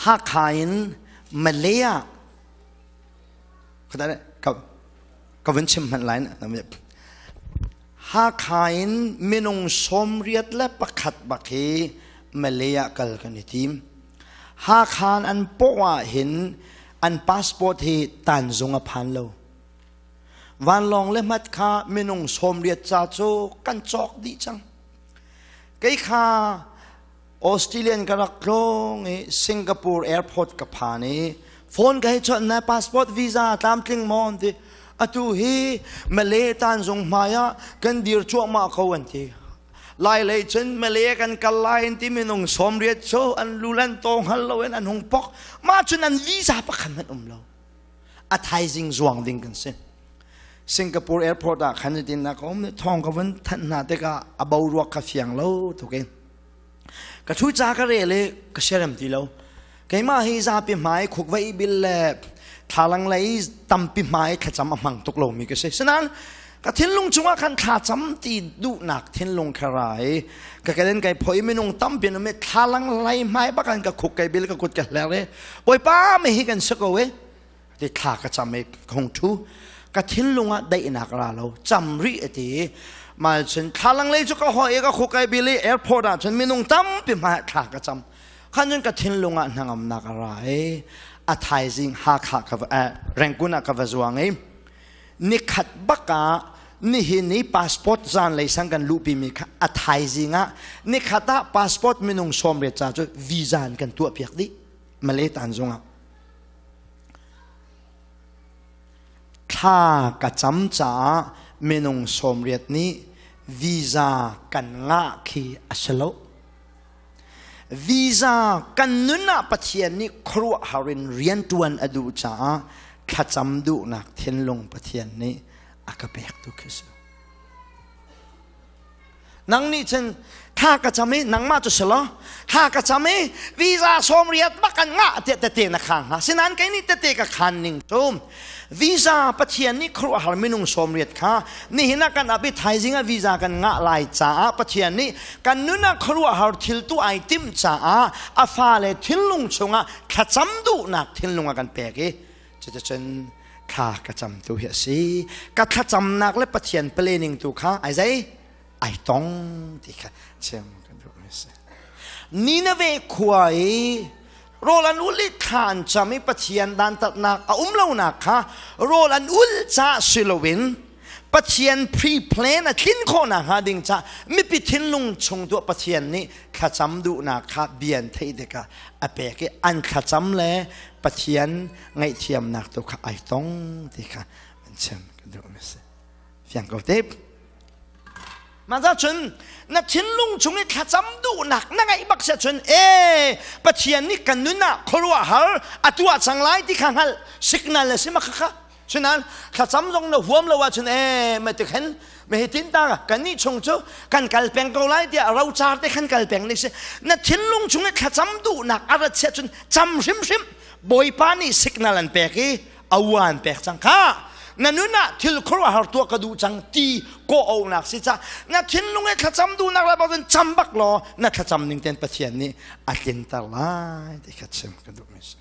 Hakha in Malay ah ka vun chim hmanh lai. Hakha in minung 81 bak hi Malay ah kal kan i tim. Hakha an paw ah hin an passport hi tanzung a phan lo. Vanlawng le hmat kha minung 80 ca cu kan cawk dih cang. Kei kha Australian ka rak tlawng i Singapore airport ka phan i phone ka hei chawnh na passport visa tlamtling maw an ti. Atu hi Malay tanzung hmai ah kan dir cuahmah ko an ti. Lai lei cun Malay kan kal lai an ti minung 80 cu an lu le an taw hngal loin an hung pok. Mah cun an visa pakhat hmanh um lo. A thaizing zuang ding kan si. Singapore airport ah khan tin na ka um thong ka vun thanh hna tikah a boruak kha fiang lo tuk in ka thu ca ka rel i ka siarem ti lo. Keimah hi zapi hmai khuk vai bil le thlalang lei tampi hmai thlacam a hmang tuk lomi ka si. Sinain ka thinlung chungah khan thlacam ti duhnak thinlung kha ra i ka kelen kai phoi minung tampi an um i thlalang lei hmai bakan ka khuk kai bil ka kut ka hler i Bawipa me hi kan si ko e ti thla ka cam i ka hung ṭhu. Ka thinlung ah daihnak ra lo, cam rih a ti. Mal cun thlalang lei cu ka hoi i ka khuk kai bil i airport ah cun minung tampi hmai thla ka cam. Khan cun ka thinlung ah hnangamnak a ra i a thaizing Hakha ka va Rangoon ah ka va zuang i nikhat bak ah nihin i passport zanlei sang kan luhpi mi kha a thaizing ah nikhat ah passport minung 80 ca cu visa in kan tuah piak dih Malay tanzung ah. Thla ka cam caah minung 80 nih visa kan ngah khi a si lo. Visa kan nun ah Pathian nih khuaruahhar in rianṭuan a duh caah thlacam duhnak thinlung Pathian nih a ka pek tu khi si. Nang nih cun thla ka cam i nangmah cu si lo, thla ka cam i visa 80 bak kan ngah tiah tete na khang hna. Sinain kei nih tete ka khan ning cu visa Pathian nih khuaruahhar minung 80 kha nihin ah kan ap i thaizing ah visa kan ngah lai caah Pathian nih kan nun ah khuaruahhar thil tu ai timh caah a fale thinlung chungah thlacam duhnak thinlung a kan pek i cuticun thla ka cam tu hi a si. Ka thlacamnak le Pathian planning tu kha ai zei ai tong ti kha chim kan duh mi si. Nineveh khua i rawl an ul i thla an cam i Pathian dantatnak a um lonak kha rawl an ul ca si loin Pathian pre-plan a tlin khawhnak hnga ding ca mipi thinlung chung tuah Pathian nih thlacam duhnak kha bia an theih tikah a pek i an thlacam le Pathian ngaihthiamnak tu kha ai tong ti kha an chim kan duh mi si. Fiang ko te. Mah cun na thinlung chung i thlacam duhnak na ngeih bak si ahcun e Pathian nih kan nun ah khuaruahhar a tuah cang lai ti kha hngalh signal a si ma kha. Cunain thlacam zong na huam lo ahcun e ma ti khan me hi tin ta kan nih chung cu kan kal peng ko lai tiah rocar te khan kal peng ni si. Na thinlung chung i thlacam duhnak a rat si ahcun cam hrimhrim. Bawipa nih signal an pek i awan pek cang kha. Na nun ah thil khuaruahhar tuah ka duh cang ti kawh si ca na thinlung i thlacam duhnak la bak cam bak law na thlacam ning ten Pathian nih a tlinter lai ti kha chim ka duh mi si.